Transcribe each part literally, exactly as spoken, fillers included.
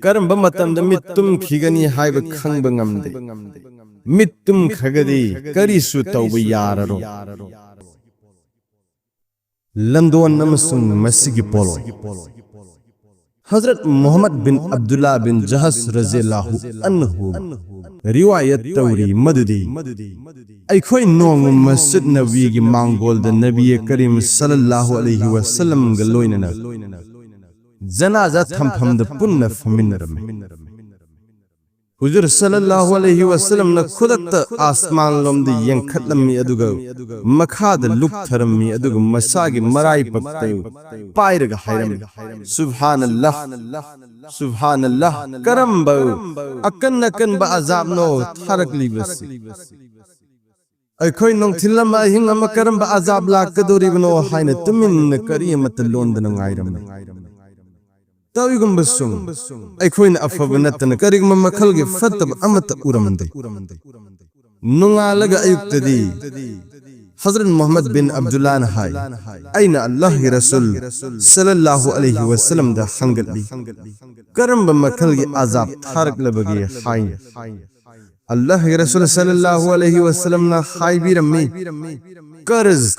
ꯀꯔꯝꯕ ꯃꯇꯝꯗ ꯃꯤꯠ ꯇꯨꯝꯈꯤꯒꯅꯤ ꯍꯥꯏꯕ ꯈꯪꯕ ꯉꯝꯗꯦ꯫ ꯃꯤꯠ ꯇꯨꯝꯈ꯭ꯔꯒꯗꯤ ꯀꯔꯤꯁꯨ ꯇꯧꯕ ꯌꯥꯔꯔꯣꯏ꯫ ꯂꯟꯗꯣꯟ ꯑꯃꯁꯨꯡ ꯃꯁꯤꯒꯤ ꯄꯣꯠꯂꯣꯏ꯫ ꯍꯖꯔꯠ ꯃꯨꯍꯝꯃꯗ ꯕꯤꯟ ꯑꯕꯗꯨꯜꯂꯥ ꯕꯤꯟ ꯖꯍꯁ ꯔꯖꯤꯌꯜꯂꯥꯍꯨ ꯑꯟꯍꯨ ꯔꯤꯋꯥꯌꯠ ꯇꯧꯔꯤ ꯃꯗꯨꯗꯤ, ꯑꯩꯈꯣꯏ ꯅꯣꯡꯃ ꯃꯁꯖꯤꯗ ꯅꯕꯤꯒꯤ ꯃꯥꯡꯒꯣꯜꯗ ꯅꯕꯤ ꯀꯔꯤꯝ ꯁꯜꯂꯜꯂꯥꯍꯨ ꯑꯂꯩꯍꯤ ꯋꯁꯜꯂꯝꯒ ꯂꯣꯏꯅꯅ ꯖꯅꯥꯖꯥ ꯊꯝꯐꯝꯗ ꯄꯨꯟꯅ ꯐꯝꯃꯤꯟꯅꯔꯝꯃꯤ꯫ ꯍꯨꯖꯨꯔ ꯁꯜꯂꯜꯂꯥꯍꯨ ꯑꯂꯩꯍꯤ ꯋꯁꯜꯂꯝꯅ ꯈꯨꯗꯛꯇ ꯑꯥꯁꯃꯥꯟꯂꯣꯝꯗ ꯌꯦꯡꯈꯠꯂꯝꯃꯤ, ꯑꯗꯨꯒ ꯃꯈꯥꯗ ꯂꯨꯞꯊꯔꯝꯃꯤ, ꯑꯗꯨꯒ ꯃꯁꯥꯒꯤ ꯃꯔꯥꯏ ꯄꯛꯇ ꯄꯥꯏꯔꯒ ꯍꯥꯏꯔꯝꯃꯤ, "ꯁꯨꯕꯍꯥꯅꯜꯂꯥꯍ, ꯁꯨꯕꯍꯥꯅꯜꯂꯥꯍ, ꯀꯔꯝꯕ ꯑꯀꯟ ꯑꯀꯟꯕ ꯑꯖꯥꯕꯅꯣ ꯊꯥꯔꯛꯂꯤꯕꯁꯤ?" ꯑꯩꯈꯣꯏ ꯅꯨꯡꯊꯤꯜ ꯑꯃ ꯑꯍꯤꯡ ꯑꯃ ꯀꯔꯝꯕ ꯑꯖꯥꯕ ꯂꯥꯛꯀꯗꯧꯔꯤꯕꯅꯣ ꯍꯥꯏꯅ ꯇꯨꯃꯤꯟꯅ ꯀꯔꯤ ꯑꯃꯠꯇ ꯂꯣꯟꯗꯅ ꯉꯥꯏꯔꯝꯃꯤ꯫ ꯇꯧꯏꯒꯨꯝꯕꯁꯨꯡ ꯑꯩꯈꯣꯏꯅ ꯑꯐꯕ ꯅꯠꯇꯅ ꯀꯔꯤꯒꯨꯝꯕ ꯃꯈꯜꯒꯤ ꯐꯠꯇꯕ ꯑꯃꯠꯇ ꯎꯔꯝꯗꯦ꯫ ꯅꯣꯡꯉꯥꯜꯂꯒ ꯑꯌꯨꯛꯇꯗꯤ ꯍꯖꯔꯠ ꯃꯨꯍꯝꯃꯗ ꯕꯤꯟ ꯑꯕꯗꯨꯜꯂꯥꯅ ꯍꯥꯏ, "ꯑꯩꯅ ꯑꯜꯂꯥꯍꯒꯤ ꯔꯁꯨꯜ ꯁꯜꯂꯜꯂꯥꯍꯨ ꯑꯂꯩꯍꯤ ꯋꯁꯜꯂꯝꯗ ꯍꯪꯒꯠꯂꯤ, ꯀꯔꯝꯕ ꯃꯈꯜꯒꯤ ꯑꯖꯥꯕ ꯊꯥꯔꯛꯂꯕꯒꯦ?" ꯍꯥꯏꯅ꯫ ꯑꯜꯂꯥꯍꯒꯤ ꯔꯁꯨꯜ ꯁꯜꯂꯜꯂꯥꯍꯨ ꯑꯂꯩꯍꯤ ꯋꯁꯜꯂꯝꯅ ꯍꯥꯏꯕꯤꯔꯝꯃꯤ, ꯀꯔꯖ,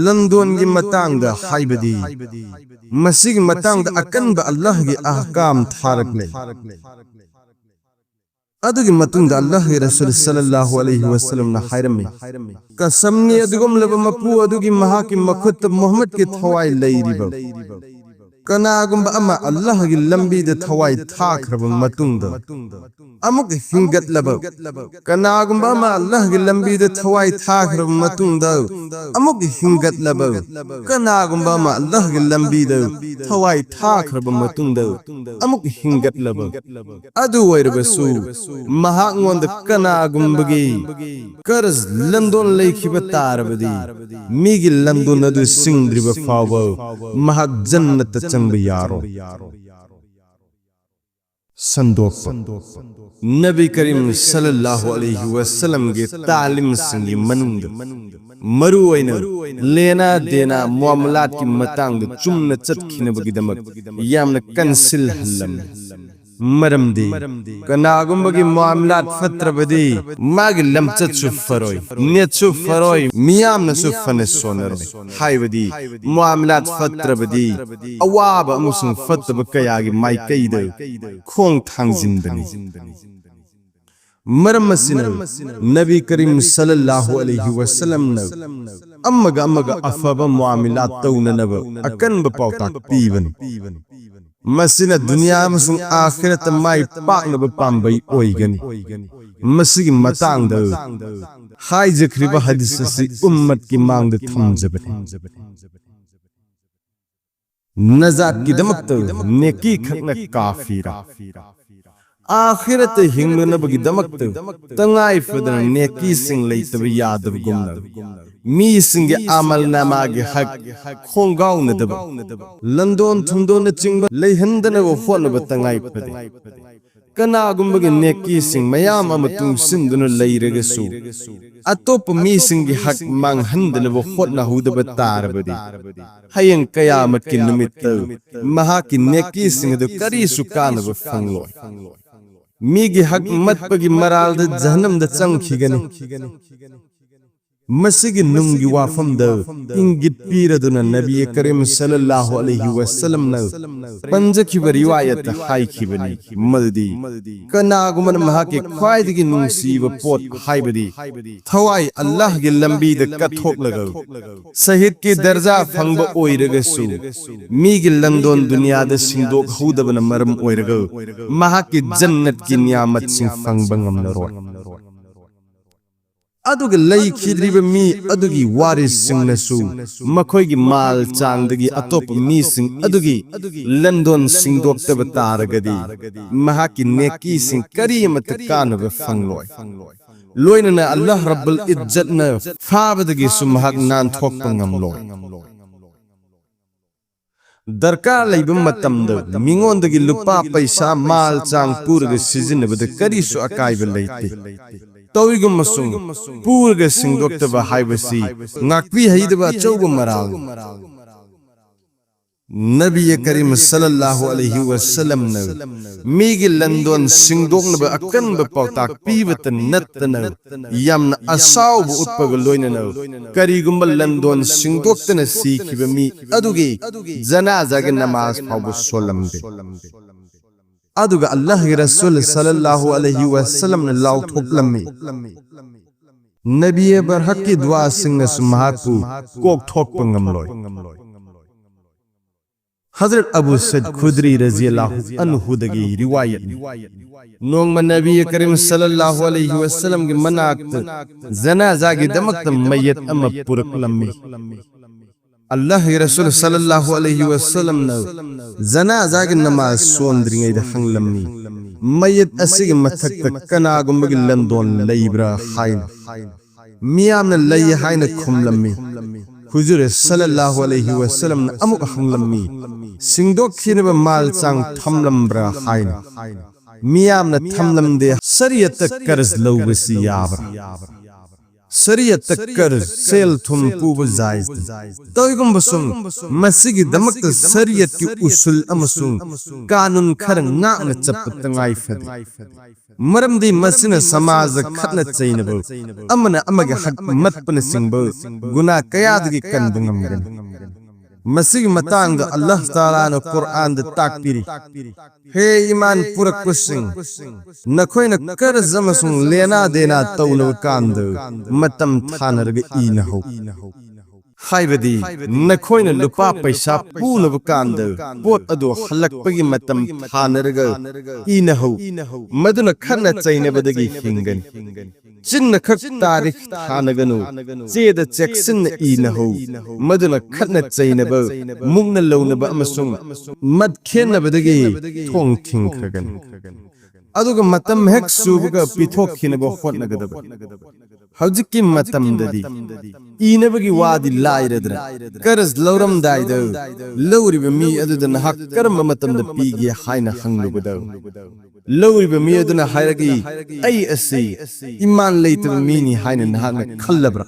ꯂꯟꯗꯣꯟꯒꯤ ꯃꯇꯥꯡꯗ, ꯍꯥꯏꯕꯗꯤ ꯃꯁꯤꯒꯤ ꯃꯇꯥꯡꯗ ꯑꯀꯟꯕ ꯑꯜꯂꯥꯍꯒꯤ ꯑꯍꯀꯥꯝ ꯊꯥꯔꯛꯂꯦ꯫ ꯑꯗꯨꯒꯤ ꯃꯇꯨꯡꯗ ꯑꯜꯂꯥꯍꯒꯤ ꯔꯁꯨꯜ ꯁꯜꯂꯜꯂꯥꯍꯨ ꯑꯂꯩꯍꯤ ꯋꯁꯜꯂꯝꯅ ꯍꯥꯏꯔꯝꯃꯤ, "ꯀꯁꯝꯅꯤ, ꯑꯗꯨꯒꯨꯝꯂꯕ ꯃꯄꯨ ꯑꯗꯨꯒꯤ ꯃꯍꯥꯛꯀꯤ ꯃꯈꯨꯠꯇ ꯃꯨꯍꯝꯃꯗꯀꯤ ꯊꯋꯥꯏ ꯂꯩꯔꯤꯕ ꯀꯅꯥꯒꯨꯝꯕ ꯑꯃ ꯑꯜꯂꯥꯍꯒꯤ ꯂꯝꯕꯤꯗ ꯊꯋꯥꯏ ꯊꯥꯈ꯭ꯔꯕ ꯃꯇꯨꯡꯗ ꯑꯃꯨꯛ ꯍꯤꯡꯒꯠꯂꯕ, ꯀꯅꯥꯒꯨꯝꯕ ꯑꯃ ꯑꯜꯂꯥꯍꯒꯤ ꯂꯝꯕꯤꯗ ꯊꯋꯥꯏ ꯊꯥꯈ꯭ꯔꯕ ꯃꯇꯨꯡꯗ ꯑꯃꯨꯛ ꯍꯤꯡꯒꯠꯂꯕ, ꯀꯅꯥꯒꯨꯝꯕ ꯑꯃ ꯑꯜꯂꯥꯍꯒꯤ ꯂꯝꯕꯤꯗ ꯊꯋꯥꯏ ꯊꯥꯈ꯭ꯔꯕ ꯃꯇꯨꯡꯗ ꯑꯃꯨꯛ ꯍꯤꯡꯒꯠꯂꯕ, ꯑꯗꯨ ꯑꯣꯏꯔꯕꯁꯨ ꯃꯍꯥꯛꯉꯣꯟꯗ ꯀꯅꯥꯒꯨꯝꯕꯒꯤ ꯀꯔꯖ, ꯂꯟꯗꯣꯟ, ꯂꯩꯈꯤꯕ ꯇꯥꯔꯕꯗꯤ, ꯃꯤꯒꯤ ꯂꯟꯗꯣꯟ ꯑꯗꯨ ꯁꯤꯡꯗ꯭ꯔꯤꯕ ꯐꯥꯎꯕ ꯃꯍꯥꯛ ꯖꯟꯅꯠꯇ ꯆꯪꯕ ꯌꯥꯔꯣꯏ꯫" ꯁꯟꯗꯣꯛꯄ꯫ ꯅꯕꯤ ꯀꯔꯤꯝ ꯁꯜꯂꯜꯂꯥꯍꯨ ꯑꯂꯩꯍꯤ ꯋꯁꯜꯂꯝꯒꯤ ꯇꯥꯂꯤꯝꯁꯤꯡꯒꯤ ꯃꯅꯨꯡꯗ ꯃꯔꯨ ꯑꯣꯏꯅ ꯂꯦꯅꯥ ꯗꯦꯅꯥ, ꯃꯨꯑꯥꯃꯂꯥꯠꯀꯤ ꯃꯇꯥꯡꯗ ꯆꯨꯝꯅ ꯆꯠꯈꯤꯅꯕꯒꯤꯗꯃꯛ ꯌꯥꯝꯅ ꯀꯟꯁꯤꯜꯍꯜꯂꯝꯃꯤ꯫ ꯃꯔꯝꯗꯤ ꯀꯅꯥꯒꯨꯝꯕꯒꯤ ꯃꯨꯑꯥꯃꯂꯥꯠ ꯐꯠꯇ꯭ꯔꯕꯗꯤ ꯃꯥꯒꯤ ꯂꯝꯆꯠꯁꯨ ꯐꯔꯣꯏ, ꯅꯦꯠꯁꯨ ꯐꯔꯣꯏ, ꯃꯤꯌꯥꯝꯅꯁꯨ ꯐꯅ ꯁꯣꯟꯅꯔꯣꯏ꯫ ꯍꯥꯏꯕꯗꯤ ꯃꯨꯑꯥꯃꯂꯥꯠ ꯐꯠꯇ꯭ꯔꯕꯗꯤ ꯑꯋꯥꯕ ꯑꯃꯁꯨꯡ ꯐꯠꯇꯕ ꯀꯌꯥꯒꯤ ꯃꯥꯏꯀꯩꯗ ꯈꯣꯡ ꯊꯥꯡꯖꯤꯟꯕꯅꯤ꯫ ꯃꯔꯝ ꯑꯁꯤꯅ ꯅꯕꯤ ꯀꯔꯤꯝ ꯁꯜꯂꯜꯂꯥꯍꯨ ꯑꯂꯩꯍꯤ ꯋꯁꯜꯂꯝꯅ ꯑꯃꯒ ꯑꯃꯒ ꯑꯐꯕ ꯃꯨꯑꯥꯃꯤꯂꯥꯠ ꯇꯧꯅꯅꯕ ꯑꯀꯟꯕ ꯄꯥꯎꯇꯥꯛ ꯄꯤꯕꯅꯤ꯫ ꯃꯁꯤꯅ ꯗꯨꯅꯤꯌꯥ ꯑꯃꯁꯨꯡ ꯑꯥꯈꯤꯔꯠꯇ ꯃꯥꯏ ꯄꯥꯛꯅꯕ ꯄꯥꯝꯕꯩ ꯑꯣꯏꯒꯅꯤ꯫ ꯃꯁꯤꯒꯤ ꯃꯇꯥꯡꯗ ꯍꯥꯏꯖꯈ꯭ꯔꯤꯕ ꯍꯗꯤꯁ ꯑꯁꯤ ꯎꯝꯃꯠꯀꯤ ꯃꯥꯡꯗ ꯊꯝꯖꯕꯅꯤ꯫ ꯅꯖꯥꯠꯀꯤꯗꯃꯛꯇ ꯅꯦꯀꯤ ꯈꯛꯅ ꯀꯥꯐꯤꯔꯥ? ꯑꯥꯈꯤꯔꯠꯇ ꯍꯤꯡꯅꯅꯕꯒꯤꯗꯃꯛꯇ ꯇꯉꯥꯏ ꯐꯗꯅ ꯅꯦꯀꯤꯁꯤꯡ ꯂꯩꯇꯕ ꯌꯥꯗꯕꯒꯨꯝꯅ, ꯃꯤꯁꯤꯡꯒꯤ ꯑꯃꯜ ꯅꯥꯃꯥꯒꯤ ꯍꯛ, ꯈꯣꯡꯒꯥꯎꯅꯗꯕ, ꯂꯟꯗꯣꯟ ꯊꯨꯝꯗꯣꯟꯅꯆꯤꯡꯕ ꯂꯩꯍꯟꯗꯅꯕ ꯍꯣꯠꯅꯕ ꯇꯉꯥꯏ ꯐꯗꯦ꯫ ꯀꯅꯥꯒꯨꯝꯕꯒꯤ ꯅꯦꯀꯤꯁꯤꯡ ꯃꯌꯥꯝ ꯑꯃ ꯇꯨꯡꯁꯤꯟꯗꯨꯅ ꯂꯩꯔꯒꯁꯨ, ꯑꯇꯣꯞꯄ ꯃꯤꯁꯤꯡꯒꯤ ꯍꯛ ꯃꯥꯡꯍꯟꯗꯅꯕ ꯍꯣꯠꯅꯍꯧꯗꯕ ꯇꯥꯔꯕꯗꯤ, ꯍꯌꯦꯡ ꯀꯌꯥꯃꯠꯀꯤ ꯅꯨꯃꯤꯠꯇ ꯃꯍꯥꯛꯀꯤ ꯅꯦꯀꯤꯁꯤꯡ ꯑꯗꯨ ꯀꯔꯤꯁꯨ ꯀꯥꯟꯅꯕ ꯐꯪꯂꯣꯏ꯫ ꯃꯤꯒꯤ ꯍꯛ ꯃꯠꯄꯒꯤ ꯃꯔꯥꯜꯗ ꯖꯍꯟꯅꯝꯗ ꯆꯪꯈꯤꯒꯅꯤ꯫ ꯃꯁꯤꯒꯤ ꯅꯨꯡꯒꯤ ꯋꯥꯐꯝꯗ ꯏꯪꯒꯤꯠ ꯄꯤꯔꯗꯨꯅ ꯅꯕꯤ ꯀꯔꯤꯝ ꯁꯜꯂꯜꯂꯥꯍꯨ ꯑꯂꯩꯍꯤ ꯋꯁꯜꯂꯝꯅ ꯄꯟꯖꯈꯤꯕ ꯔꯤꯋꯥꯌꯠꯇ ꯍꯥꯏꯈꯤꯕꯅꯤ, ꯃꯗꯨꯗꯤ ꯀꯅꯥꯒꯨꯝꯕꯅ ꯃꯍꯥꯛꯀꯤ ꯈ꯭ꯋꯥꯏꯗꯒꯤ ꯅꯨꯡꯁꯤꯕ ꯄꯣꯠ, ꯍꯥꯏꯕꯗꯤ ꯊꯋꯥꯏ ꯑꯜꯂꯥꯍꯒꯤ ꯂꯝꯕꯤꯗ ꯀꯠꯊꯣꯛꯂꯒ ꯁꯍꯤꯗꯀꯤ ꯗꯔꯖꯥ ꯐꯪꯕ ꯑꯣꯏꯔꯒꯁꯨ, ꯃꯤꯒꯤ ꯂꯟꯗꯣꯟ ꯗꯨꯅꯤꯌꯥꯗ ꯁꯤꯡꯗꯣꯛꯍꯧꯗꯕꯅ ꯃꯔꯝ ꯑꯣꯏꯔꯒ ꯃꯍꯥꯛꯀꯤ ꯖꯟꯅꯠꯀꯤ ꯅꯤꯌꯥꯃꯠꯁꯤꯡ ꯐꯪꯕ ꯉꯝꯂꯔꯣꯏ꯫ ꯑꯗꯨꯒ ꯂꯩꯈꯤꯗ꯭ꯔꯤꯕ ꯃꯤ ꯑꯗꯨꯒꯤ ꯋꯥꯔꯤꯁꯁꯤꯡꯅꯁꯨ ꯃꯈꯣꯏꯒꯤ ꯃꯥꯜ ꯆꯥꯡꯗꯒꯤ ꯑꯇꯣꯞꯄ ꯃꯤꯁꯤꯡ ꯑꯗꯨꯒꯤ ꯂꯟꯗꯣꯟ ꯁꯤꯡꯗꯣꯛꯇꯕ ꯇꯥꯔꯒꯗꯤ, ꯃꯍꯥꯛꯀꯤ ꯅꯦꯀꯤꯁꯤꯡ ꯀꯔꯤ ꯑꯃꯠꯇ ꯀꯥꯟꯅꯕ ꯐꯪꯂꯣꯏ꯫ ꯂꯣꯏꯅꯅ ꯑꯜꯂꯥꯍ ꯔꯕꯨꯜ ꯏꯖꯠꯅ ꯐꯥꯕꯗꯒꯤꯁꯨ ꯃꯍꯥꯛ ꯅꯥꯟꯊꯣꯛꯄ ꯉꯝꯂꯣꯏ꯫ ꯗꯔꯀꯥꯔ ꯂꯩꯕ ꯃꯇꯝꯗ ꯃꯤꯉꯣꯟꯗꯒꯤ ꯂꯨꯄꯥ ꯄꯩꯁꯥ ꯃꯥꯜ ꯆꯥꯡ ꯄꯨꯔꯒ ꯁꯤꯖꯤꯟꯅꯕꯗ ꯀꯔꯤꯁꯨ ꯑꯀꯥꯏꯕ ꯂꯩꯇꯦ꯫ ꯇꯧꯏꯒꯨꯝꯕꯁꯨꯡ ꯄꯨꯔꯒ ꯁꯤꯡꯗꯣꯛꯇꯕ ꯍꯥꯏꯕꯁꯤ ꯉꯥꯛꯄꯤꯍꯩꯗꯕ ꯑꯆꯧꯕ ꯃꯔꯥꯜꯅꯤ꯫ ꯅꯕꯤ ꯀꯔꯤꯝ ꯁꯜꯂꯜꯂꯥꯍꯨ ꯑꯂꯩꯍꯤ ꯋꯁꯜꯂꯝꯅ ꯃꯤꯒꯤ ꯂꯟꯗꯣꯟ ꯁꯤꯡꯗꯣꯛꯅꯕ ꯑꯀꯟꯕ ꯄꯥꯎꯇꯥꯛ ꯄꯤꯕꯇ ꯅꯠꯇꯅ, ꯌꯥꯝꯅ ꯑꯁꯥꯎꯕ ꯎꯠꯄꯒ ꯂꯣꯏꯅꯅ ꯀꯔꯤꯒꯨꯝꯕ ꯂꯟꯗꯣꯟ ꯁꯤꯡꯗꯣꯛꯇꯅ ꯁꯤꯈꯤꯕ ꯃꯤ ꯑꯗꯨꯒꯤ ꯖꯅꯥꯖꯥꯒꯤ ꯅꯃꯥꯖ ꯐꯥꯎꯕ ꯁꯣꯜꯂꯝꯗꯦ꯫ ꯑꯗꯨꯒ ꯑꯜꯂꯥꯍꯒꯤ ꯔꯁꯨꯜ ꯁꯜꯂꯜꯂꯥꯍꯨ ꯑꯂꯩꯍꯤ ꯋꯁꯜꯂꯝꯅ ꯂꯥꯎꯊꯣꯛꯂꯝꯃꯤ, ꯅꯕꯤ ꯕꯔꯍꯛꯀꯤ ꯗꯨꯋꯥꯁꯤꯡꯅꯁꯨ ꯃꯍꯥꯛꯄꯨ ꯀꯣꯛꯊꯣꯛꯄ ꯉꯝꯂꯣꯏ꯫ ꯍꯖꯔꯠ ꯑꯕꯨ ꯁꯩꯗ ꯈꯨꯗ꯭ꯔꯤ ꯔꯖꯤꯌꯜꯂꯥꯍꯨ ꯑꯟꯍꯨꯗꯒꯤ ꯔꯤꯋꯥꯌꯠꯅꯤ꯫ ꯅꯣꯡꯃ ꯅꯕꯤ ꯀꯔꯤꯝ ꯁꯜꯂꯜꯂꯥꯍꯨ ꯑꯂꯩꯍꯤ ꯋꯁꯜꯂꯝꯒꯤ ꯃꯅꯥꯛꯇ ꯖꯅꯥꯖꯥꯒꯤꯗꯃꯛꯇ ꯃꯌꯦꯠ ꯑꯃ ꯄꯨꯔꯛꯂꯝꯃꯤ꯫ ꯑꯜꯂꯥꯍꯒꯤ ꯔꯁꯨꯜ ꯁꯜꯂꯜꯂꯥꯍꯨ ꯑꯂꯩꯍꯤ ꯋꯁꯜꯂꯝꯅ ꯖꯅꯥꯖꯥꯒꯤ ꯅꯃꯥꯖ ꯁꯣꯟꯗ꯭ꯔꯤꯉꯩꯗ ꯍꯪꯂꯝꯃꯤ, "ꯃꯌꯦꯠ ꯑꯁꯤꯒꯤ ꯃꯊꯛꯇ ꯀꯅꯥꯒꯨꯝꯕꯒꯤ ꯂꯟꯗꯣꯟ ꯂꯩꯕ꯭ꯔꯥ?" ꯍꯥꯏꯅ꯫ ꯃꯤꯌꯥꯝꯅ ꯂꯩ ꯍꯥꯏꯅ ꯈꯨꯝꯂꯝꯃꯤ꯫ ꯍꯨꯖꯨꯔ ꯁꯜꯂꯜꯂꯥꯍꯨ ꯑꯂꯩꯍꯤ ꯋꯁꯜꯂꯝꯅ ꯑꯃꯨꯛ ꯍꯪꯂꯝꯃꯤ, "ꯁꯤꯡꯗꯣꯛꯈꯤꯅꯕ ꯃꯥꯜ ꯆꯥꯡ ꯊꯝꯂꯝꯕ꯭ꯔꯥ?" ꯍꯥꯏꯅ꯫ ꯃꯤꯌꯥꯝꯅ ꯊꯝꯂꯝꯗꯦ꯫ ꯁꯔꯤꯌꯠꯇ ꯀꯔꯖ ꯂꯧꯕꯁꯤ ꯌꯥꯕ꯭ꯔꯥ? ꯁꯔꯤꯌꯠꯇ ꯀꯔꯖ, ꯁꯦꯜ ꯊꯨꯝ ꯄꯨꯕ ꯖꯥꯏꯖꯅꯤ꯫ ꯇꯧꯏꯒꯨꯝꯕꯁꯨꯡ ꯃꯁꯤꯒꯤꯗꯃꯛꯇ ꯁꯔꯤꯌꯠꯀꯤ ꯎꯁꯨꯜ ꯑꯃꯁꯨꯡ ꯀꯥꯅꯨꯟ ꯈꯔ ꯉꯥꯛꯅ ꯆꯠꯄ ꯇꯉꯥꯏ ꯐꯗꯦ꯫ ꯃꯔꯝꯗꯤ ꯃꯁꯤꯅ ꯁꯃꯥꯖꯗ ꯈꯠꯅ ꯆꯩꯅꯕ, ꯑꯃꯅ ꯑꯃꯒꯤ ꯍꯛ ꯃꯠꯄꯅꯆꯤꯡꯕ ꯒꯨꯅꯥ ꯀꯌꯥꯗꯒꯤ ꯀꯟꯕ ꯉꯝꯒꯅꯤ꯫ ꯃꯁꯤꯒꯤ ꯃꯇꯥꯡꯗ ꯑꯜꯂꯥꯍ ꯇꯥꯂꯥꯅ ꯀꯨꯔꯑꯥꯟꯗ ꯇꯥꯛꯄꯤꯔꯤ, "ꯍꯦ ꯏꯃꯥꯟ ꯄꯨꯔꯛꯄꯁꯤꯡ, ꯅꯈꯣꯏꯅ ꯀꯔꯖ ꯑꯃꯁꯨꯡ ꯂꯦꯅꯥ ꯗꯦꯅꯥ ꯇꯧꯅꯕ ꯀꯥꯟꯗ ꯃꯇꯝ ꯊꯥꯅꯔꯒ ꯏꯅꯍꯧ꯫ ꯍꯥꯏꯕꯗꯤ ꯅꯈꯣꯏꯅ ꯂꯨꯄꯥ ꯄꯩꯁꯥ ꯄꯨꯅꯕ ꯀꯥꯟꯗ ꯄꯣꯠ ꯑꯗꯨ ꯍꯜꯂꯛꯄꯒꯤ ꯃꯇꯝ ꯊꯥꯅꯔꯒ ꯏꯅꯍꯧ꯫ ꯃꯗꯨꯅ ꯈꯠꯅ ꯆꯩꯅꯕꯗꯒꯤ ꯍꯤꯡꯒꯅꯤ꯫ ꯆꯤꯟꯅ ꯈꯛ ꯇꯥꯔꯤꯈ ꯊꯥꯅꯒꯅꯨ, ꯆꯦꯗ ꯆꯦꯛꯁꯤꯟꯅ ꯏꯅꯍꯧ꯫ ꯃꯗꯨꯅ ꯈꯠꯅ ꯆꯩꯅꯕ, ꯃꯨꯛꯅ ꯂꯧꯅꯕ ꯑꯃꯁꯨꯡ ꯃꯠ ꯈꯦꯟꯅꯕꯗꯒꯤ ꯊꯣꯡ ꯊꯤꯡꯈ꯭ꯔꯒꯅꯤ"꯫ ꯑꯗꯨꯒ ꯃꯇꯝ ꯍꯦꯛ ꯁꯨꯕꯒ ꯄꯤꯊꯣꯛꯈꯤꯅꯕ ꯍꯣꯠꯅꯒꯗꯕꯅꯤ꯫ ꯍꯧꯖꯤꯛꯀꯤ ꯃꯇꯝꯗꯗꯤ ꯏꯅꯕꯒꯤ ꯋꯥꯗꯤ ꯂꯥꯏꯔꯗꯅ, ꯀꯔꯖ ꯂꯧꯔꯝꯗꯥꯏꯗ ꯂꯧꯔꯤꯕ ꯃꯤ ꯑꯗꯨꯗ ꯅꯍꯥꯛ ꯀꯔꯝꯕ ꯃꯇꯝꯗ ꯄꯤꯒꯦ ꯍꯥꯏꯅ ꯍꯪꯂꯨꯕꯗ, ꯂꯧꯔꯤꯕ ꯃꯤ ꯑꯗꯨꯅ ꯍꯥꯏꯔꯛꯏ, "ꯑꯩ ꯑꯁꯤ ꯏꯃꯥꯟ ꯂꯩꯇꯕ ꯃꯤꯅꯤ" ꯍꯥꯏꯅ ꯅꯍꯥꯛꯅ ꯈꯜꯂꯕ꯭ꯔꯥ?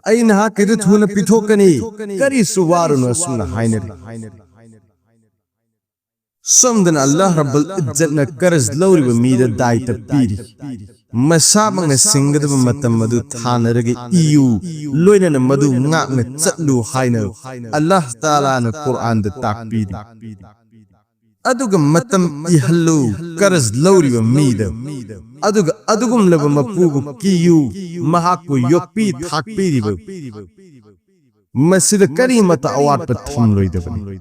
"ꯑꯩ ꯅꯍꯥꯛꯀꯤꯗꯨ ꯊꯨꯅ ꯄꯤꯊꯣꯛꯀꯅꯤ, ꯀꯔꯤꯁꯨ ꯋꯥꯔꯨꯅꯨ" ꯑꯁꯨꯝꯅ ꯍꯥꯏꯅꯔꯤ꯫ ꯁꯣꯝꯗꯅ ꯑꯜꯂꯥꯍ ꯔꯕꯨꯜ ꯏꯖꯠꯅ ꯀꯔꯖ ꯂꯧꯔꯤꯕ ꯃꯤꯗ ꯗꯥꯏꯇ ꯄꯤꯔꯤ꯫ ꯃꯁꯥꯃꯛꯅ ꯁꯤꯡꯒꯗꯕ ꯃꯇꯝ ꯑꯗꯨ ꯊꯥꯅꯔꯒ ꯏꯌꯨ, ꯂꯣꯏꯅꯅ ꯃꯗꯨ ꯉꯥꯛꯅ ꯆꯠꯂꯨ ꯍꯥꯏꯅ ꯑꯜꯂꯥꯍ ꯇꯥꯂꯥꯅ ꯀꯨꯔꯑꯥꯟꯗ ꯇꯥꯛꯄꯤꯔꯤ꯫ ꯑꯗꯨꯒ ꯃꯇꯝ ꯏꯍꯜꯂꯨ ꯀꯔꯖ ꯂꯧꯔꯤꯕ ꯃꯤꯗ, ꯑꯗꯨꯒ ꯑꯗꯨꯒꯨꯝꯂꯕ ꯃꯄꯨꯕꯨ ꯀꯤꯌꯨ, ꯃꯍꯥꯛꯄꯨ ꯌꯣꯛꯄꯤ ꯊꯥꯛꯄꯤꯔꯤꯕ꯫ ꯃꯁꯤꯗ ꯀꯔꯤꯃꯠꯇ ꯑꯋꯥꯠꯄ ꯊꯝꯂꯣꯏꯗꯕꯅꯤ꯫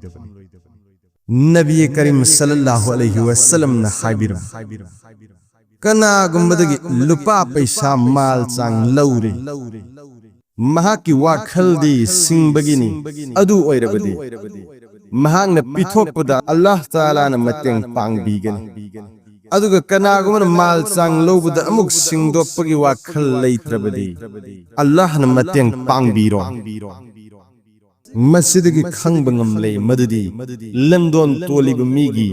ꯅꯕꯤ ꯀꯔꯤꯝ ꯁꯜꯂꯜꯂꯥꯍꯨ ꯑꯂꯩꯍꯤ ꯋꯁꯜꯂꯝꯅ ꯍꯥꯏꯕꯤꯔꯝꯃꯤ, ꯀꯅꯥꯒꯨꯝꯕꯗꯒꯤ ꯂꯨꯄꯥ ꯄꯩꯁꯥ ꯃꯥꯜ ꯆꯥꯡ ꯂꯧꯔꯦ, ꯃꯍꯥꯛꯀꯤ ꯋꯥꯈꯜꯗꯤ ꯁꯤꯡꯕꯒꯤꯅꯤ꯫ ꯑꯗꯨ ꯑꯣꯏꯔꯕꯗꯤ ꯃꯍꯥꯛꯅ ꯄꯤꯊꯣꯛꯄꯗ ꯑꯜꯂꯥꯍ ꯇꯥꯂꯥꯅ ꯃꯇꯦꯡ ꯄꯥꯡꯕꯤꯒꯅꯤ꯫ ꯑꯗꯨꯒ ꯀꯅꯥꯒꯨꯝꯕꯅ ꯃꯥꯜ ꯆꯥꯡ ꯂꯧꯕꯗ ꯑꯃꯨꯛ ꯁꯤꯡꯗꯣꯛꯄꯒꯤ ꯋꯥꯈꯜ ꯂꯩꯇ꯭ꯔꯕꯗꯤ, ꯑꯜꯂꯥꯍꯅ ꯃꯇꯦꯡ ꯄꯥꯡꯕꯤꯔꯣꯏ꯫ ꯃꯁꯤꯗꯒꯤ ꯈꯪꯕ ꯉꯝꯂꯦ ꯃꯗꯨꯗꯤ ꯂꯟꯗꯣꯟ ꯇꯣꯜꯂꯤꯕ ꯃꯤꯒꯤ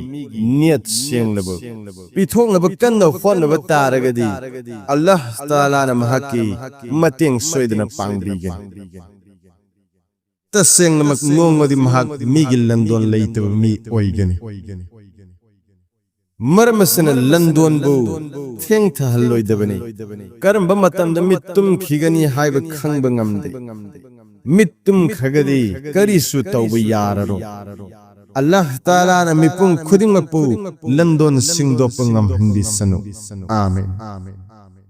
ꯅꯤꯌꯠ ꯁꯦꯡꯂꯕ, ꯄꯤꯊꯣꯛꯅꯕ ꯀꯟꯅ ꯍꯣꯠꯅꯕ ꯇꯥꯔꯒꯗꯤ, ꯑꯜꯂꯥꯍ ꯇꯥꯂꯥꯅ ꯃꯍꯥꯛꯀꯤ ꯃꯇꯦꯡ ꯁꯣꯏꯗꯅ ꯄꯥꯡꯕꯤꯒꯅꯤ꯫ ꯇꯁꯦꯡꯅꯃꯛ ꯅꯣꯡꯃꯗꯤ ꯃꯍꯥꯛ ꯃꯤꯒꯤ ꯂꯟꯗꯣꯟ ꯂꯩꯇꯕ ꯃꯤ ꯑꯣꯏꯒꯅꯤ꯫ ꯃꯔꯝ ꯑꯁꯤꯅ ꯂꯟꯗꯣꯟꯕꯨ ꯊꯦꯡꯊꯍꯜꯂꯣꯏꯗꯕꯅꯤ꯫ ꯀꯔꯝꯕ ꯃꯇꯝꯗ ꯃꯤꯠ ꯇꯨꯝꯈꯤꯒꯅꯤ ꯍꯥꯏꯕ ꯈꯪꯕ ꯉꯝꯗꯦ꯫ ꯃꯤꯠ ꯇꯨꯝꯈ꯭ꯔꯒꯗꯤ ꯀꯔꯤꯁꯨ ꯇꯧꯕ ꯌꯥꯔꯔꯣꯏ꯫ ꯑꯜꯂꯥꯍ ꯇꯥꯂꯥꯅ ꯃꯤꯄꯨꯝ ꯈꯨꯗꯤꯡꯃꯛꯄꯨ ꯂꯟꯗꯣꯟ ꯁꯤꯡꯗꯣꯛꯄ ꯉꯝꯍꯟꯕꯤꯁꯅꯨ꯫ ꯑꯥꯃꯤꯟ꯫